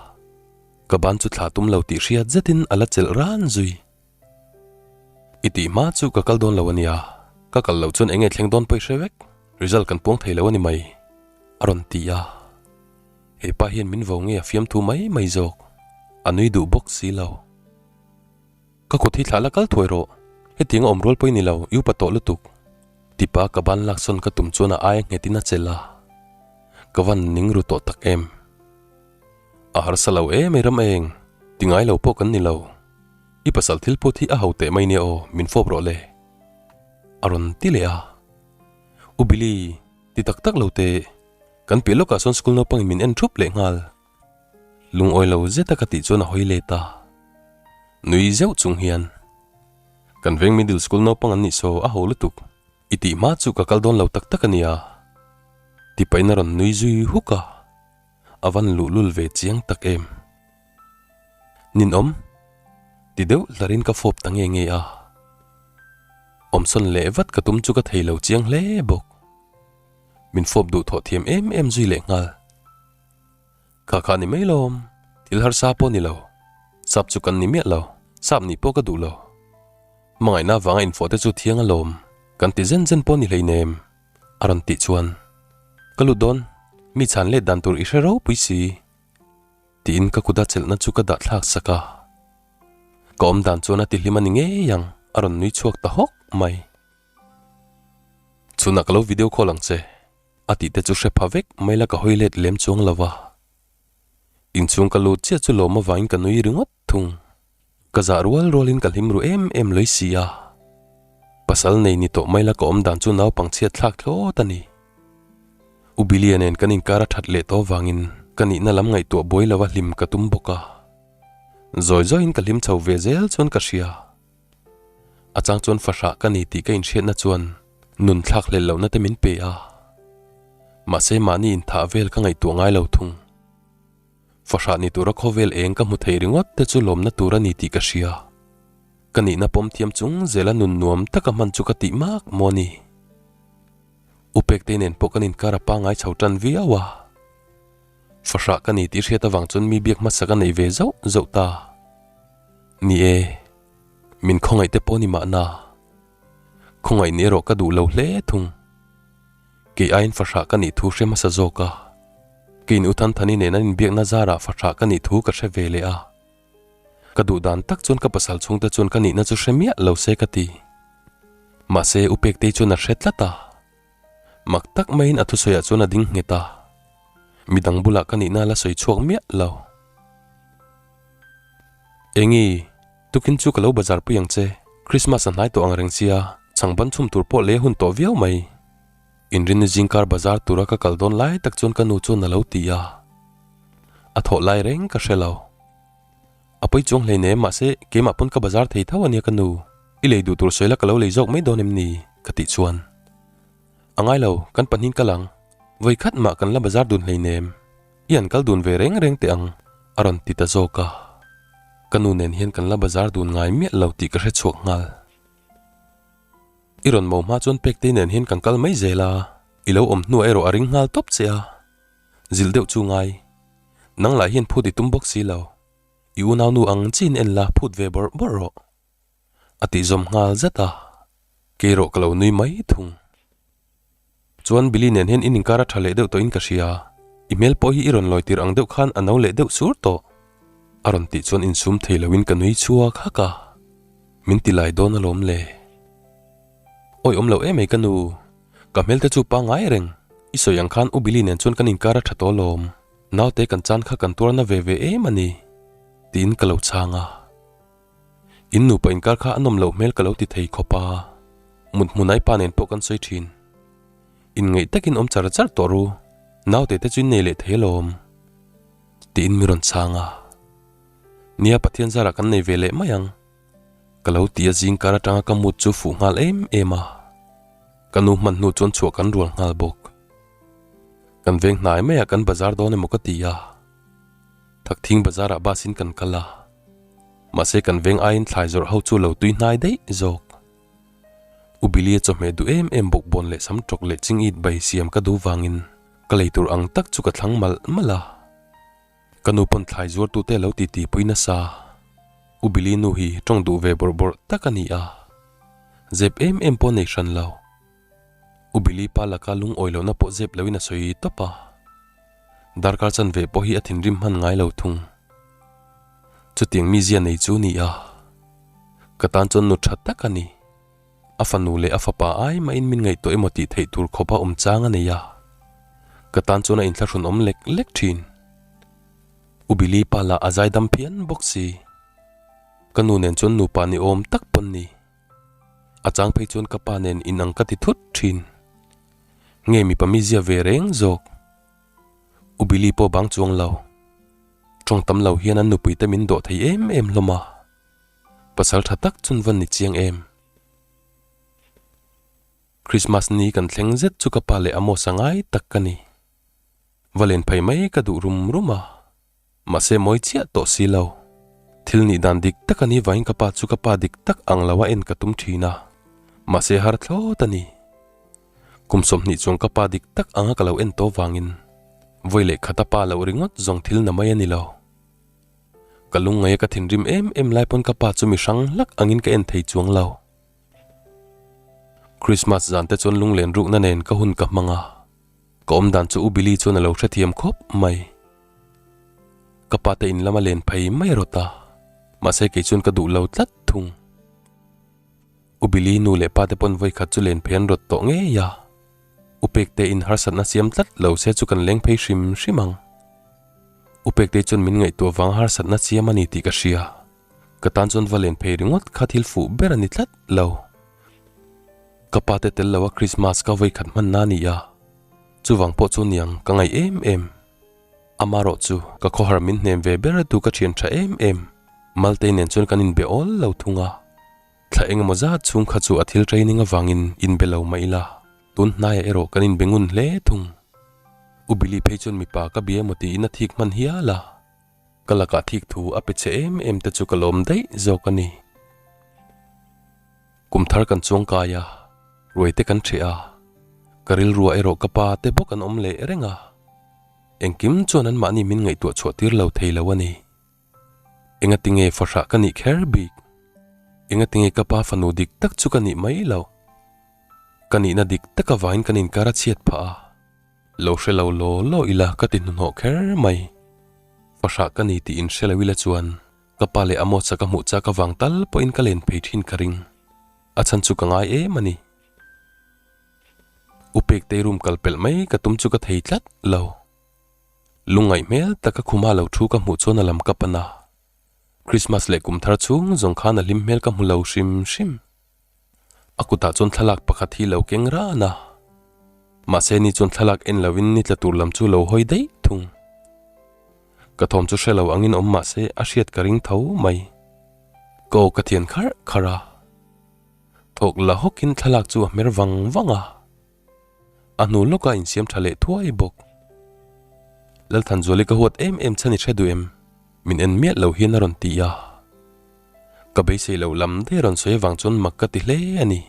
Ka ban chu thlah tum lo tih hriat zetin a la chelh ran zui. I tih hma chu ka kal dawn lo a nia, ka kal loh chuan enge thleng dawn pawh i hre vek, result kan puang thei lo a ni mai, a rawn ti a. He pa hian min vo nge a fiamthu mai mai zawk, a nui duh bawk si lo. Ka kut hi thlah la kal thuai rawh, hetiang a awm rual pawh i ni lo, i upa tawh lutuk, tipa ka ban laksawn ka tum chuan a aia nghetin a chelh a, ka van ning ru tawh tak em. A harsa lo em ei ram eng, ti ngai lo pawh kan ni lo. I pasal thil phut hi a ho teh mai nia aw, min fawp rawh le. A rawn ti leh a. U Billy, ti tak tak lo teh. Kan piah lawkah sawn school naupangin min en thup leh nghal. Lungawi lo zeta ka tih chuan a hawi let a. Nui zeuh chung hian, Kan veng middle school naupang an nih saw a ho lutuk. I tih hma chu ka kal dawn lo tak tak a nia. Ti pahin a rawn nui zui huk a. A van luhlul ve chiang tak em. Ninawm? Ti deuh hlarin ka fawp ta nge nge a. Awmsawn leh vat ka tum chu ka thei lo chiang hle bawk. Min fawp duh thawh thiam em em zui leh nghal. Kha kha ni mai lawm, thil harsa pawh ni lo. Sap chu kan ni miah lo, sap nih pawh ka duh lo. Hmangaihna vanga infawh te chu thiang alawm, kan ti zen zen pawh ni hleinem, a rawn tih chuan. Ka lut dawn, mi chhan let dan tur i hre ropui si. Tiin ka kut a chelhna chu ka dah thlak sak a. Ka awm dan chuan a ti hlim a ni ngei ang, a rawn nui chhuak ta hawk mai. Chhunah ka lo video call ang che, a tih te chu hre pha vek mai la ka hawi let lem chuang lo va. Inchhung ka lut chiah chu lawm avangin ka nui ringawt thung. Ka zah rual rualin ka hlim ru em em lawih si a. Pasal nei ni tawh mai la ka awm dan chu naupang chhiat thlak thlawt a ni. U Billy-a nen kan inkar a that leh tawh avangin ka nihna lam ngaihtuah buai lova hlim ka tum bawk a. Zawi zawiin ka hlim chho ve zel chuan ka hria. A chang chuan fahrah ka ni tih ka inhriatna chuan nun thlak hlel lohna te min pe a. Mahse mahni inthah vel ka ngaihtuah ngai lo thung. Fahrah ni tura khawvel eng ka hmu thei ringawt te chu lawmna tur a ni tih ka hria. Ka nihna pawm thiam chung zela nun nuam taka hman chu ka tih mak maw ni. U Pektei nen pawh kan inkar a pangai chho tan viau a. Fahrah ka ni tih hriat avang chuan mi biak hmasa ka nei ve zauh zauh ta. Ni e, min khawngaih te pawh ni mahna. Khawngaih ni erawh ka duh lo hle thung. Kei aiin fahrah ka nih thu hre hmasa zawk a. Keiin U Thanthani nen an inbiakna zarah fahrah ka nih thu ka hre ve leh a. Ka duh dan tak chuan ka pasal chhungte chuan ka nihna chu hre miah lo se ka ti. Mahse U Pektei chuan a hre tlat a. Mak tak maiin a thusawiah chuan a ding nghet a. Midang bulah ka nihna la sawi chhuak miah lo. Engi, tukin chu ka lo bazar pui ang che. Christmas a hnai tawh ang reng sia, chhangban chhum tur pawh lei hun tawh viau mai. Inrinni zingkar bazar tura ka kal dawn lai tak chuan ka nu chuan a lo ti a. A thawh lai reng ka hre lo. A pawi chuang hleinem mahse keimah pawn ka bazar thei tho ania ka nu. I lei duh tur sawi la ka lo lei zawk mai dawn em ni? ka tih chuan. A ngai lo, kan pahnih kal ang. Vawi khat mah kan la bazar dun hleinem. I an kal dun ve reng reng teh ang, a rawn ti ta zawk a. Ka nu nen hian kan la bazar dun ngai miah lo tih ka hre chhuak nghal. I rawn mo hma chuan Pektei nen hian kan kal mai zel a, i lo awm hnuah erawh a ring nghal tawp che a. Zilh deuh chu ngai. Nang lah hian phut i tum bawk si lo. I unaunu ang chiin en la phut ve bawrh bawrh rawh. A tih zawm nghal zet a, kei erawh ka lo nui mai thung. Chuan Billy nen hian in inkar a tha leh deuh tawhin ka hria, i hmel pawh hi i rawn lawi tir ang deuh khan a no leh deuh sur tawh. A rawn tih chuan insum thei loin ka nui chhuak hak a, min ti lai dawn alawm le. Awi awm lo em ei ka nu, ka hmel te chu pangngai reng, i sawi ang khan u Billy nen chuan kan inkar a tha tawh alawm, naute kan chan kha kan tuarna ve ve em a ni, tiin ka lo chhang a. In nupa inkar kha a nawm loh hmel ka lo ti thei khawp a, mut hmunai pa nen pawh kan sawi thin. Inngaih takin awm char char tawh ru, naute te chu in nei leh thei alawm. Tiin mi rawn chhang a. Nia Pathian zarah kan nei ve leh mai ang. Ka lo ti a zingkar atanga ka mood chu fuh nghal em em a. Ka nu hman hnu chuan chhuah kan rual nghal bawk. Kan veng hnai maiah kan bazar dawn emaw ka ti a. Thakthing bazarah bus in kan kal a. Mahse kan veng aiin thlai zawrh ho chu lo tui hnai daih zawk. U Billy-a chawhmeh duh em em bawkbawn leh sam tawk leh ching it bai siam ka duh vangin ka lei tur ang tak chu ka thlang malh malh a. Ka nu pawn thlai zuartute lo titi pui nasa. U Billy nu hi tawng duh ve bawrh bawrh tak a ni a. Zep em em pawh nei hran lo. U Billy pa laka lungawi lohna pawh zep loin a sawi tawp a. Darkar chanve pawh hi a thinrim hman ngai lo thung. Chutiang mizia nei chu ni a. Ka tan chuan nu tha tak a ni. A fanu leh a fapa ai mahin min ngaihtuah emaw tih theih tur khawpa awm chang a nei a. Ka tan chuan a inthlahrun awm lek lek thin. U Billy pa lah a zaidam phian bawk si. Ka nu nen chuan nupa ni awm tak pawn ni. A chang phei chuan ka pa nen inang ka ti thut thin. Nge mipa mizia ve reng zawk. U Billy pawh bang chuang lo. Tawng tam lo hian an nupui te min dawh thei em em hlawm a. Pasal tha tak chun van ni chiang em. Christmas ni kan thleng zet chu ka pa leh Amos a ngai tak ka ni. Va len phei mai ka duh rum rum a. Mahse mawi chiah tawh si lo. Thil nih dan dik tak a ni vangin ka pa chu ka pa dik tak ang lo a en ka tum thin a. Mahse har thlawt a ni. Kum 20 chuang ka pa dik tak anga ka lo en tawh vangin vawi leh khat a pa loh ringawt zawng thil na mai a ni lo. Ka lungngaih a ka thinrim em em lai pawn ka pa chu mi hrang hlak angin ka en thei chuang lo. Christmas zan te chuan lunglen rukna nen ka hun ka hmang a, ka awm dan chu U Billy chuan a lo hrethiam khawp mai. Ka pa te in lama len phei mai rawt a, mahse kei chuan ka duh lo tlat thung. U Billy nu leh pa te pawn vawi khat chu len phei an rawt tawh ngei a, U Pekte in harsatna siam tlat lo se chu kan leng phei hrim hrim ang. U Pektei chuan min ngaihtuah vang harsatna chiam a ni tih ka hria. Ka tan chuan va len phei ringawt kha thil fuh ber a ni tlat lo. Ka pa te tel lo a Christmas ka vawi khat hman na a ni a, chuvang pawh chu niang ka ngaih em em. Amarawh chu ka khawhar min hnem ve ber tu ka thian tha em em. Maltei nen chuan kan inbe awl lo thung a. Thla engemaw zat chhung kha chu a thil training avangin inbe lo mah ila, tun hnaiah erawh kan inbe ngun hle thung. U Billy phei chuan mipa ka bia emaw tiin a thik hman hial a, ka lakah thik thu a pe che em em te chu ka lawm daih zawk a ni. Kum thar kan chuang kai a, ruai te kan ṭheh a, ka rilruah erawh ka pa te bawk an awm leh reng a, engkim chuan anmahni min ngaihtuah chhuah tir lo thei lo a ni. Engatinge fahrah ka nih kher bik? Engatinge ka pa fanu dik tak chu ka nih mai loh? Ka nihna dik tak avangin kan inkar a chhiat phah a, lo hre lo law law ila ka ti hnuhnawh kher mai. Fahrah ka ni tih inhre lo ila chuan ka pa leh Amos-a ka hmuh chak avang tal pawhin ka len phei thin ka ring. A chhan chu ka ngai em a ni. U Pektei room kal pelh mai ka tum chu ka thei tlat lo. Lungngaih hmel taka khuma lo thu ka hmuh chuan a lam ka pan a. Christmas leh kum thar chhung zawng khan a hlim hmel ka hmu lo hrim hrim. A kutah chuan thlalak pakhat hi lo keng ran a. Mahse ni chuan thlalak en lovin ni tla tur lam chu lo hawi daih thung. Ka thawm chu hre lo angin awm mahse a hriat ka ring tho mai. Ka aw ka thian kharh kharh a. Thawk la hawkin thlalak chu a hmer vang vang a. A hnu lawkah insiam tha leh thuai bawk. Lalthanzuali ka huat em em chhan i hre duh em? Min en miah lo hian a rawn ti a. Ka beisei loh lam daih a rawn sawi avang chuan mak ka ti hle a ni.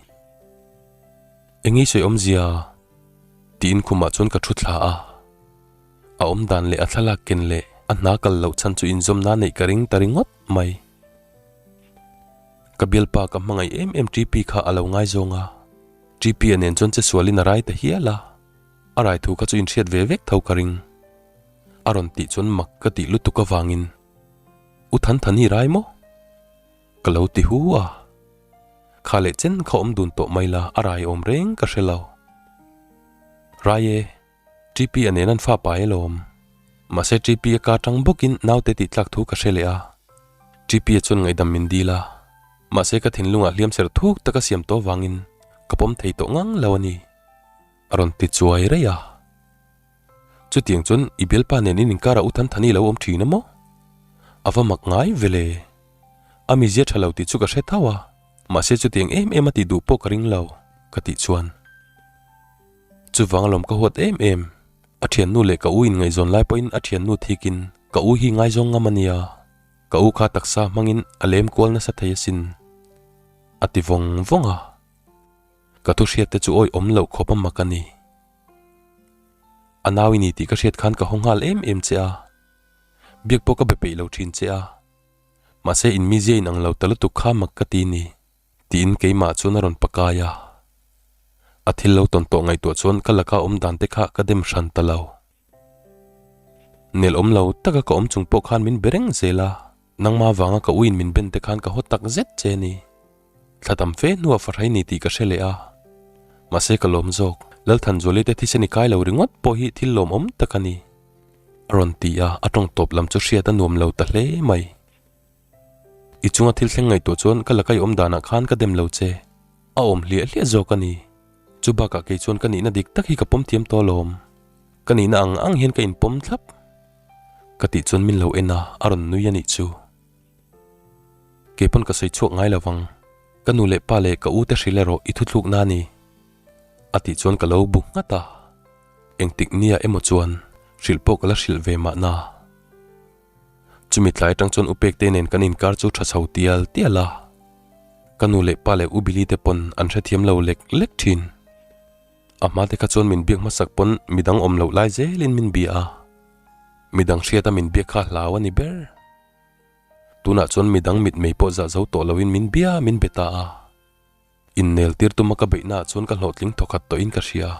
Eng i sawi awmzia? Tiin khumah chuan ka thu thla a. A awm dan leh a thlalak ken leh a hna kal loh chhan chu inzawmna neih ka ring ta ringawt mai. Ka bialpa ka hmangaih em em TP kha a lo ngaizawng a. TP-a nen chuan che sualin a rai ta hial a, a rai thu kha chu inhriat ve vek tho ka ring. A rawn tih chuan mak ka tih lutuk avangin, U Thanthan hi rai maw? Ka lo ti hu a. Kha leh chen kha awm dun tawh mai la, a rai awm reng ka hre lo. Rai e, TP-a nen an fa pai alawm. Mahse TP-a ka tang bawkin naute tih tlak thu ka hre leh a. TP-a chuan ngaihdam min dil a. Mahse ka thinlungah hliam ser thuk taka siam tawh vangin ka pawm thei tawh ngang lo a ni, a rawn ti chuai raih a. Chutiang chuan i bialpa nen in inkarah U Thanthani lo awm thin a maw? A va mak ngai ve le. A mizia tha lo tih chu ka hre tho a, mahse chutiang em em a tih duh pawh ka ring lo, ka tih chuan. Chuvang alawm ka huat em em, a thiannu leh ka u inngaihzawn lai pawhin a thiannu thikin ka u hi ngaizawng ngam a nia, ka u kha taksa hmangin a lem kual nasa thei asin, a ti vawng vawng a. Ka thu hriat te chu awi awm loh khawp a mak a ni. A nau i ni tih ka hriat khan ka haw nghal em em che a, biak pawh ka be peih lo thin che a, mahse in mizia in ang lo ta lutuk kha mak ka ti ni, tiin keimah chuan a rawn pakai a. A thil lo tawn tawh ngaihtuah chuan ka laka awm dan te kha ka dem hran ta lo. Nel awm lo taka ka awm chung pawh khan min be reng zel a, nangma vanga ka uiin min ben te khan ka haw tak zet che ni. Thla tam fe hnuah fahrai ni tih ka hre leh a, mahse ka lawm zawk, Lalthanzuali te thisen i kai lo ringawt pawh hi thil lawmawm tak a ni, a rawn ti a, a tawng tawp lam chu hriat a nuam lo ta hle mai. I chunga thil thleng ngaihtuah chuan ka laka i awm danah khan ka dem lo che, a awm hliah hliah zawk a ni. Chu bakah kei chuan ka nihna dik tak hi ka pawm thiam tawh alawm, ka nihna ang ang hian ka inpawm thlap, ka tih chuan min lo en a, a rawn nui a nih chu. Kei pawn ka sawi chhuak ngai lo vang, ka nu leh pa leh ka u te hrilh erawh i thuthluk na ni, a tih chuan ka lo bu nghat a. Engtik nia emaw chuan hrilh pawh ka la hrilh ve mahna. Chumi tlai atang chuan Upekte nen kan inkar chu tha chho tial tial a, ka nu leh pa leh U Billy te pawn an hrethiam lo lek lek thin. A hma te kha chuan min biak hmasak pawn midang awm loh lai zelin min bia a, midang hriata min biak kha hlau a ni ber. Tunah chuan midang mitmei pawh zah zo tawh loin min bia min be ta a. Innel tir tuma ka beihnaah chuan ka hlawhtling thawkhat tawhin ka hria.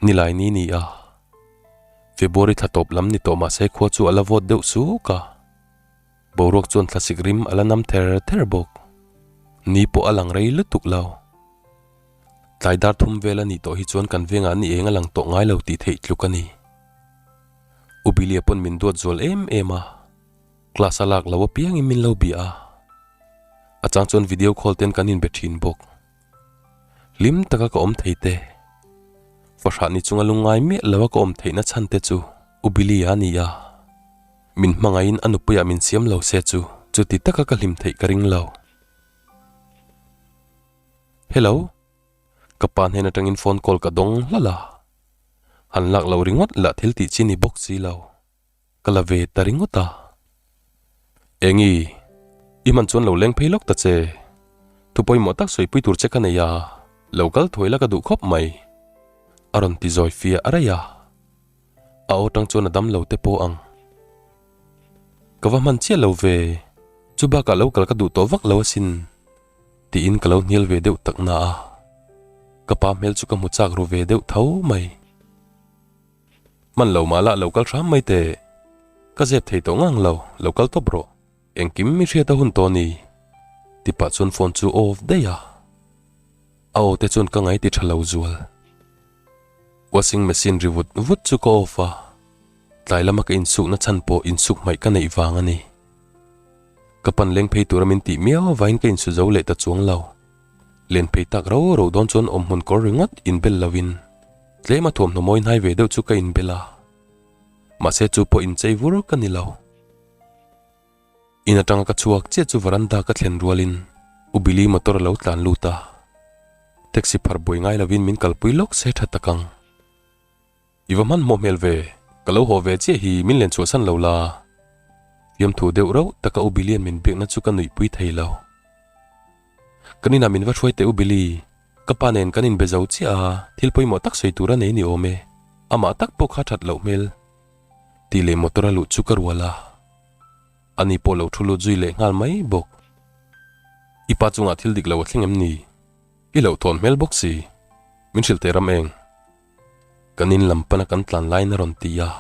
Nilai ni ni a. February thla tawp lam ni tawh mahse khua chu a la vawt deuh suk a. Boruak chuan thlasik rim a la nam ther ther bawk. Ni pawh a lang rei lutuk lo. Tlai dar thum vel a nih tawh hi chuan kan vengah ni eng a lang tawh ngai lo tih theih tluk a ni. U Billy-a pawn min duat zual em em a, class a lak lo apiangin min lo bia a, a chang chuan video call ten kan inbe thin bawk. Hlim taka ka awm thei te, fahrah ni chunga lungngai miah lo a ka awm theihna chhan te chu U Billy-a a ni a, min hmangaihin a nupuiah min siam lo se chu chuti taka ka hlim theih ka ring lo. Hello. Ka pa hnen atangin phone call ka dawng hlal a, han lak lo ringawt lah thil tih chi ni bawk si lo, ka la ve ta ringawt a. Engi, i hman chuan lo leng phei lawk ta che, thu pawimawh tak sawipui tur che ka nei a, lo kal thuai la ka duh khawp mai, a rawn ti zawi fiah raih a. A aw tang chuan a dam lo te pawh ang. Ka va hman chiah lo ve, chu bakah lo kal ka duh tawh vak lo asin. Tiin ka lo hnial ve deuh tak na a, ka pa hmel chu ka hmu chak ru ve deuh tho mai. Hman lo mah lah lo kal hram mai teh, ka zep thei tawh ngang lo, lo kal tawp rawh, engkim mi hriat a hun tawh ni, ti pah chuan phone chu off daih a, a aw te chuan ka ngai ti tha lo zual. Washing machine ri vut vut chu ka off a, tlai lama ka insukna chhan pawh insuk hmaih ka neih vang a ni. Ka pan leng phei tura min tih miau avangin ka insu zo leh ta chuang lo. Len phei tak ro ro dawn chuan awmhmun kawr ringawt inbel lovin tlema thuamhnaw mawi hnai ve deuh chu ka inbel a. Mahse chu pawh inchei vur ka ni lo. In atanga ka chhuak chiah chu veranda ka thlen rualin U Billy motor a lo tlan lut a. Taxi phar buai ngai lovin min kalpui lawk se tha tak ang. I va hmanhmawh hmel ve, ka lo haw ve chiah hi min len chhuahsan lo la. Fiamthu deuh rauh taka U Billy-a'n min biakna chu ka nuihpui thei lo. Kan inah min va hruai teh U Billy, ka pa nen kan inbe zo chiah a, thil pawimawh tak sawi tur a nei ni awm e, amah tak pawh kha that loh hmel. Tih leh motor a luh chu ka rual a, ani pawh lo thu lut zui leh nghal mai bawk. I pa chungah thil dik lo a thleng em ni? I loh thawn hmel bawk si, min hrilh teh ram eng. Kan in lam pana kan tlan laiin a rawn ti a,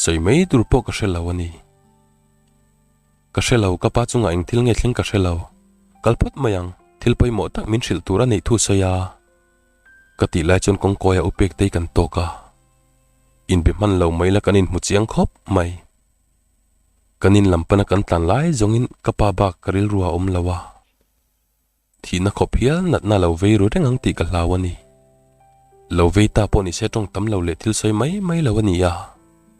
sawi mai tur pawh ka hre lo a ni. Ka hre lo, ka pa chungah eng thil nge thleng ka hre lo. Kal phawt mai ang, thil pawimawh tak min hrilh tur a neih thu sawi a. Ka tih lai chuan kawngkawi a upek tei kan tawk a, inbe hman lo mai la kan inhmu chiang khawp mai. Kan in lam pana kan tlan lai zawngin ka pa bak ka rilru a awm lo a. Thihna khawp hial natna lo vei ru reng ang tih ka hlau a ni. Lo vei ta pawh nise tawng tam lo leh thil sawi mai mai lo a ni a,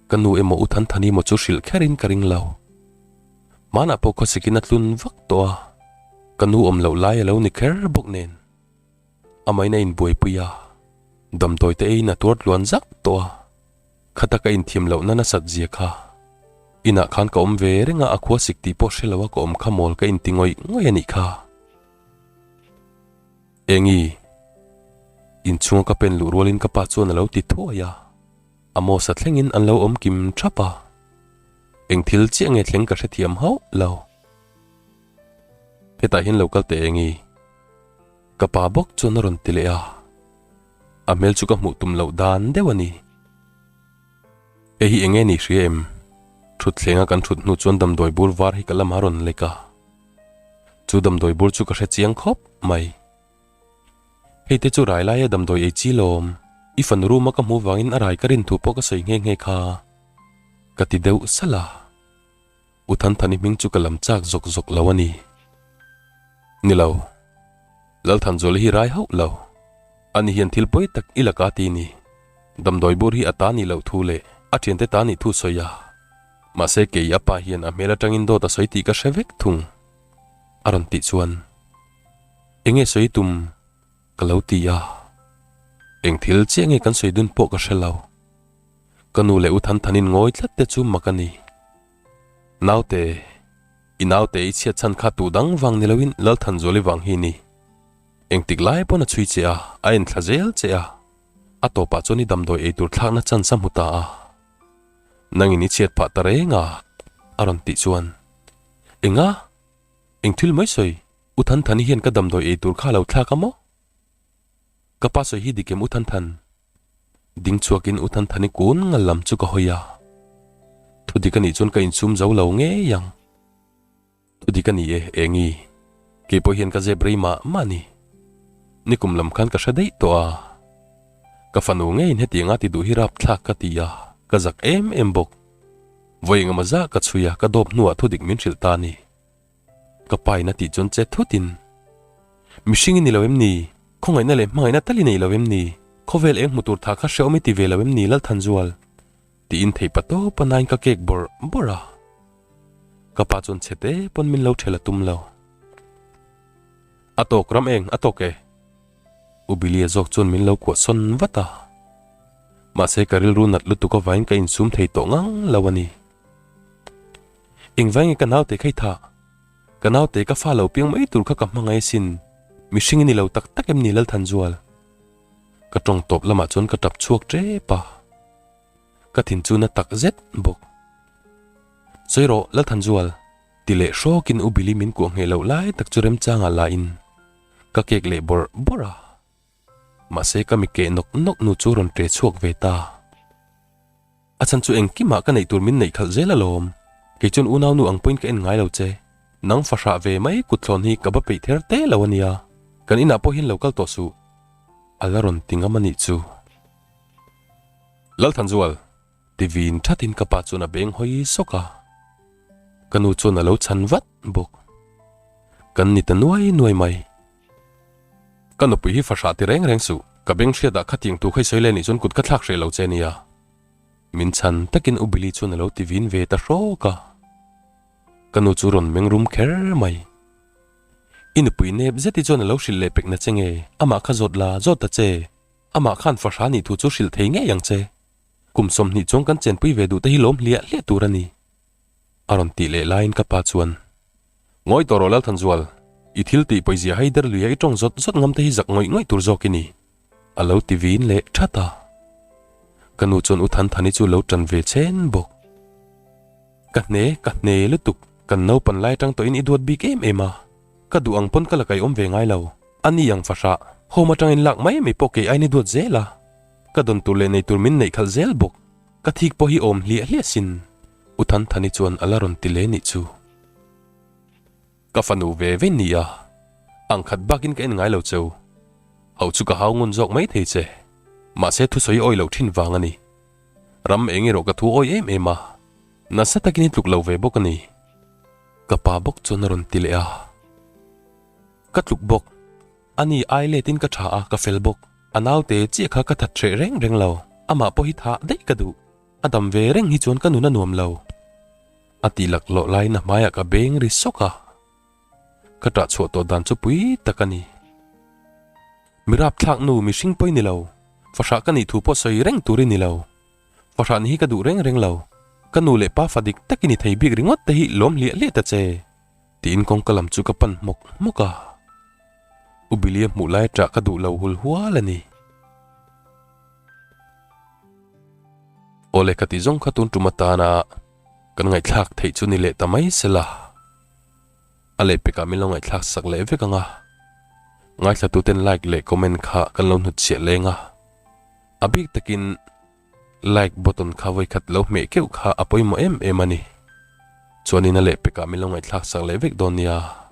ka nu emaw U Thanthani emaw chu hrilh kherin ka ring lo. Hmanah pawh khawsikin a tlun vak tawh a, ka nu awm loh lai a lo ni kher bawk nen. Amahin a inbuaipui a, damdawi te eiin a tuar tluan zak tawh a, khata ka inthiam lohna nasat zia kha. Inah khan ka awm ve reng a, a khua sik tih pawh hre lo a ka awm kha mawl ka inti ngawih ngawih a nih kha. Engi? Inchhunga ka pen luh rualin ka pa chuan a lo ti thuai a. Amos-a thlengin an lo awm kim thap a, eng thil chiah nge thleng ka hrethiam hauh lo. Hetah hian lo kal teh engi? Ka pa bawk chuan a rawn ti leh a, a hmel chu ka hmuh tum loh dan deuh a ni. Hei hi eng nge ni hria em? Thutthlenga kan thut hnu chuan damdawi bur var hi ka lamah a rawn lek a, chu damdawi bur chu ka hre chiang khawp mai. Hei te chu rai laia damdawi ei chi lawm, i fanu room a ka hmuh vangin a rai ka rin thu pawh ka sawi nghe nghe kha. Ka ti deuh salh a, U Thanthani hming chu ka lam chak zawk zawk lo a ni. Ni lo, Lalthanzuala hi rai hauh lo, ani hian thil pawi tak i laka ti ni. Damdawi bur hi a ta nih loh thu leh a thiante ta nih thu sawi a, mahse kei a pa hian a hmel atangin dawt a sawi tih ka hre vek thung a rawn tih chuan. Enge sawi tum ka lo ti a, eng thil chiah nge kan sawi dun pawh ka hre lo. Ka nu leh u Thanthanin ngawi tlat te chu mak a ni. Naute, i naute i chhiat chhan kha tuh dang vang ni loin Lalthanzuali vang hi ni. Engtik lai pawn a chhui che a, a enthla zel che a, a tawpah chuan i damdawi eitur thlakna chance a hmu ta a. Nangin i chhiat phah ta reng a, a rawn tih chuan, Enga? Eng thil mai sawi? U Thanthani hian ka damdawi ei tur kha a lo thlak a maw? Ka pa sawi hi dik em U Thanthan? Ding chhuakin U Thanthani kun ngal lam chu ka hawi a. Thu dik a nih chuan ka insum zo lo ngei ang. Thu dik a ni e, Engi. Kei pawh hian ka zep rei mah mah a ni. Nikum lam khan ka hre daih tawh a. Ka fanu ngeiin hetiang a ti duh hi rapthlak ka ti a, ka zak em em bawk. Vawi engemaw zah ka chhui a, ka dawp hnuah thu dik min hrilh ta a ni. Ka pa in a tih chuan che thut in, Mihring i ni lo em ni? Khawngaihna leh hmangaihna tal i nei lo em ni? Khawvel eng hmu tur tha kha hrehawm i ti ve lo em ni Lalthanzual? Tiin theih pa tawp a nain ka kek bawrh bawrh a. Ka pa chuan chhe te pawn min lo ṭhel a tum lo. A tawk ram eng a tawk e. U Billy-a zawk chuan min lo kuah sawn vat a. Mahse ka rilru nat lutuk avangin ka insum thei tawh ngang lo a ni. Engvai nge ka naute kha i thah? Ka naute ka fa lo piang mai tur kha ka hmangaih asin, mihring i ni lo tak tak em ni Lalthanzual? Ka tawng tawp lamah chuan ka tap chhuak tep a, ka thin chu na tak zet bawk. Sawi rawh Lalthanzual, ti leh hrawkin U Billy min kuah ngheh loh lai tak chu remchangah la in ka kek leh bawrh bawrh a. Mahse ka mi keh nawk nawk nu chu rawn ṭe chhuak ve ta. A chhan chu engkimah ka neih tur min neih khalh zel alawm. Kei chuan unau nu ang pawhin ka en ngai lo che. Nang fahrah ve mai kutthlawn hi ka va peih ther te lo a nia. Kan inah pawh hian lo kal tawh suh. A la rawn ti ngam a nih chu. Lalthanzual! Ti vin thatin ka pa chuan a beng hawi sawk a. Ka nu chuan a lo chhan vat bawk. Kan ni ta nuai nuai mai. Ka nupui hi fahrah ti reng reng suh, ka beng hriatah khatiang tu kha i sawi leh nih chuan kut ka thlak hreh lo che nia. Min chhan takin U Billy chuan a lo ti vin ve ta hrawk a. Ka nu chu rawn meng rum kher mai. I nupui nep zeti chuan a lo hrilh leh pek na che nge, amah kha zawt la, zawt ta che. Amah khan fahrah nih thu chu hrilh thei ngei ang che. Kum 20 chuang kan chenpui ve duh te hi lawm hliah hliah tur a ni. A rawn tih leh laiin ka pa chuan, Ngawi tawh rawh Lalthanzual, i thil tih pawizia hai der luia i tawng zawt zawt ngam te hi zak ngawih ngawih tur zawk i ni, a lo ti vin leh that a. Ka nu chuan U Thanthani chu lo tan ve chhen bawk. Ka hne, ka hne lutuk, kan naupan lai atang tawhin i duat bik em em a, ka duh ang pawn ka la kaiawm ve ngai lo, a ni ang fahrah, home atangin lak mai mai pawh kei aiin i duat zel a, ka dawn tur leh nei tur min neih khalh zel bawk. Ka thik pawh hi awm hliah hliah sin, U Thanthani chuan a la rawn ti leh nih chu. Ka fanu ve ve nia, ang khat bakin ka en ngai lo cheu. Hauh chu ka hau ngun zawk mai thei che, mahse thusawi awi loh thin vang a ni. Ram eng erawh ka thu awi em em a, nasa takin i tluk lo ve bawk a ni. Ka pa bawk chuan a rawn ti leh a. Ka tluk bawk. Ani ai letin ka tha a, ka fel bawk. A naute chiah kha ka that hreh reng reng lo. Amah pawh hi thah daih ka duh. A dam ve reng hi chuan ka nun a nuam lo. A tih laklawh laiin a hmaiah ka beng ri sawk a, ka ṭah chhuah tawh dan chu pui tak a ni. Mi rapthlak nu mihring pawh i ni lo, fahrah ka nih thu pawh sawi reng tur i ni lo. Fahrah ni hi ka duh reng reng lo, ka nu leh pa fa dik tak i ni thei bik ringawt te hi lawm hliah hliah ta che, tiin kawngka lam chu ka pan hmawk hmawk a. U Billy-a hmuh lai ṭah ka duh lo hul hual a ni. Awle ka tih zawng kha tun tum atana kan ngaihthlak theih chu ni leh ta mai sela. A lehpekah min lo ngaihthlak sak leh vek ang a. Ngaithlatuten like leh comment kha kan lo hnutchhiah leng a. A bik takin like button kha vawikhat lo hmeh keuh kha a pawimawh em em a ni. Chuanin a lehpekah min lo ngaihthlak sak leh vek dawn nia.